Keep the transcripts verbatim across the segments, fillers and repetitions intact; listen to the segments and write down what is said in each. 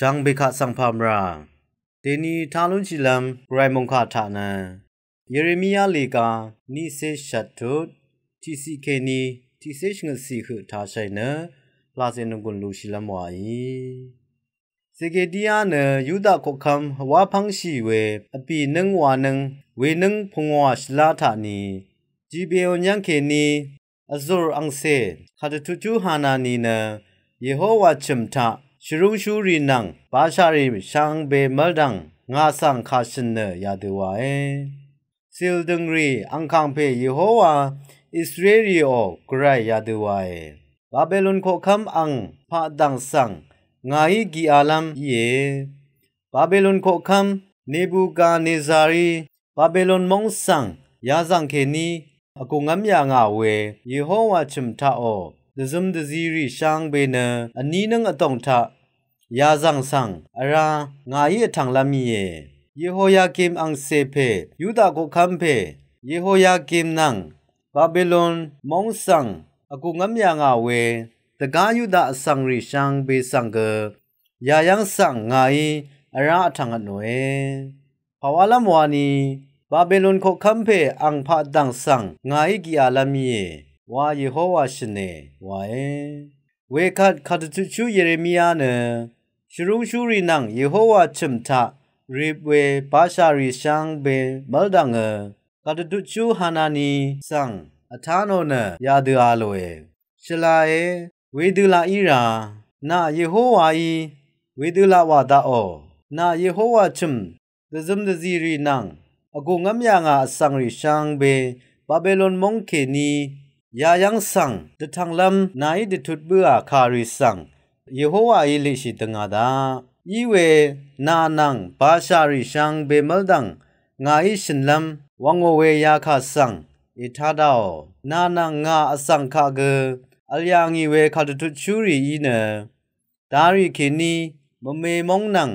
Dv̀ng bèkaq svng pà mvrà dèni tá lúnshìlv́m Gvray mòngkà taq nø Yeremia lèga niqcé shvt tut tiqciq kèní tiqcé shvngøtciq høq tashàì nø laqcè nònggùn lushìlv́m wàí. Zekedia nø Yuda koqkv́m vwá pv́ngshì we vbì nǿng wa nǿng wenǿng pungwà shvlá taq ni Gibeon yv́ng kèní vzùr angcè kàdvtutshú Hanani nø Yehowa chø̀m taq shvrúngshúrì nvng bashaqrì shvngbe mv́ldv̀ng ngà svng kàshø̀n nø yadø wàe. Cìldø̀ngrì angkàngpè Yehowa Israelrìò Gvray yadø wàe. Babelon koqkv́m ang paqdv̀ng svng ngàí giqalv́m íe. Babelon koqkv́m Nebukanezarí Babelon móng svng yazv̀ng kèní vgùngv́m yà ngà we Yehowa chø̀m taqò dvzøm dvzirì shvngbe nø vní nǿng vdòng taq yazv̀ng svng vrá ngàí vtv̀nglv́m íe. Yehoyakim angcè pè Yuda koqkv́m pè Yehoyakim nvng Babelon móng svng vgùngv́m yà ngà we dvgá Yuda vsvngrì shvngbe svng gø yayv́ng svng ngàí vrá vtv̀ng vtnòe. Pàwálv́m wani Babelon koqkv́m pè ang paqdv̀ng svng ngàí giqalv́m íe wa Yehowa shø̀ne wae. Wekvt kàdvtutshú Yeremia nø shvrúngshúrì nvng Yehowa chø̀m taq rip we bashaqrì shvngbe mv́ldv̀ngø kàdvtutshú Hanani svng vtá nò nø yadø a lòe. Shvlae, wedø laq í rà, nà Yehowaí wedø laq wà daqò, nà Yehowa chø̀m dvzøm dvzìrì nvng vgùngv́m yà ngà vsvngrì shvngbe Babelon móng kèní yayv́ng svng dvtv̀nglv́m nàí dvtut bǿà kàrì svng Yehowaí liqshì dønga daq. Iwe nà nvng bashaqrì shvngbe mv́ldv̀ng ngàí shø̀nlv́m wvngò we yakà svng ètá dáò. Nà nvng ngà vsvng kaq gø vl yà ngì we kàdvtutshúrì í nø darì kèní mvme móng nvng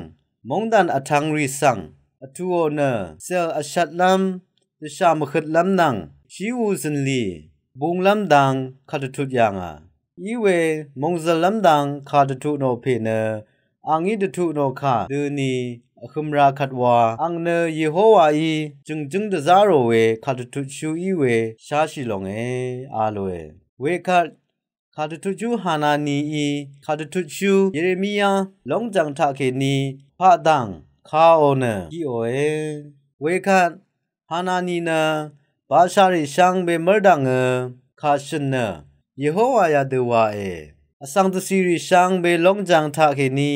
móngdàn vtvngrì svng vtùò nø cèl vshvtlv́m dvshà mvhøtlv́m nvng shíù zø̀nlì bunglv́m dang kàdvtut yà ngà. Iwe mòngzø̀llv́m dang kàdvtut nò pè nø angí dvtut nò kà døni vhø̄m ra kvt wa ang nø Yehowaí jø̀ngjǿng dvzá rò we kàdvtutshú í we sháshì longe a lòe. Wekvt kàdvtutshú Hananií kàdvtutshú Yeremia lóngjv̀ng taqkèní paqdv̀ng kaò nø giqòe. Wekvt Hanani nø bashaqrì shvngbe mv́rdv̀ngø kàshø̀n nø Yehowa yadø wae. Vsvng dvcìrì shvngbe lóngjv̀ng taqkèní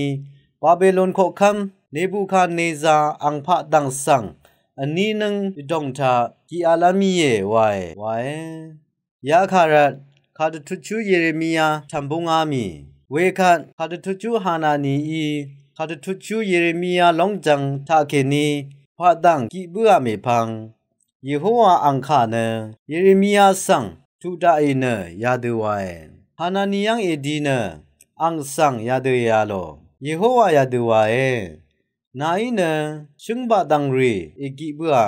Babelon koqkv́m Nebukadneza ang paqdv̀ng svng vní nǿng dvdòng taq giqalv́m íe wae wae. Yakà rvt kàdvtutshú Yeremia tv̀m búngá mì. Wekvt kàdvtutshú Hananií kàdvtutshú Yeremia lóngjv̀ng taqkèní paqdv̀ng giq bǿà mèpvng Yehowa ang kà nø Yeremia svng tuq daqì nø yadø wae. Hanani yv́ng èdi nø ang svng yadø èa lò. Yehowa yadø wae. Nàí nø shǿngbaq dv̀ngrì ègiq bǿà.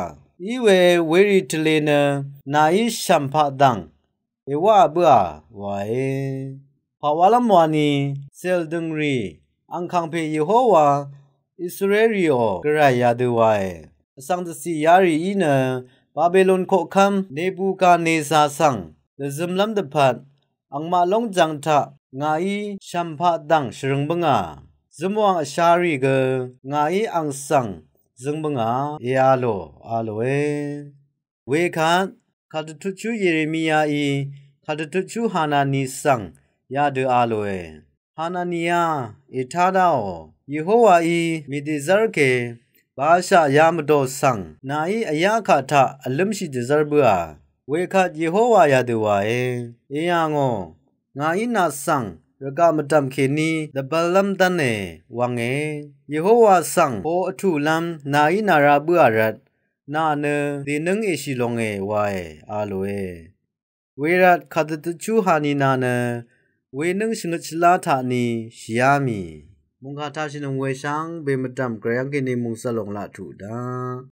Iwe werì tvlē nø nàí shv̀m paqdv̀ng èwáà bǿà wae. Pàwálv́m wani cèl døngrì angkàngpè Yehowa Israelrìò Gvray yadø wae. Vsvng dvcì yarì í nø Babelon koqkv́m Nebukadneza svng dvzømlv́m dvpvt angmaq lóngjv̀ng taq ngàí shv̀m paqdv̀ng shvrøng bǿngà. Zømwàng vsharì gø ngàí ang svng zøng bǿngà èa lò a lòe. Wekvt kàdvtutshú Yeremiaí kàdvtutshú Hanani svng yadø a lòe. Hananiá ètá dáò. Yehowaí mìdèzv́r ke bashaq yamvdò svng nàí vyá kaq taq vlǿmshì dvzv́r bǿà. Wekvt Yehowa yadø wae. Èa ngò. Ngàí nà svng rvgaq mvdv̀m kèní dvbvllv́m dv́ne wvnge. Yehowa svng o vtùlv́m nàí nàra bǿà rvt nà nø dènǿng èshì longe wae a lòe. Wervt kàdvtutshú Hanina nø wenǿng shvngøt shvlá taq ni shìá mì. Mòngkà taq shìnøng we shvngbe mvdv̀m Gvray yv́ng kèní mòngsvlòng laq tuq daq.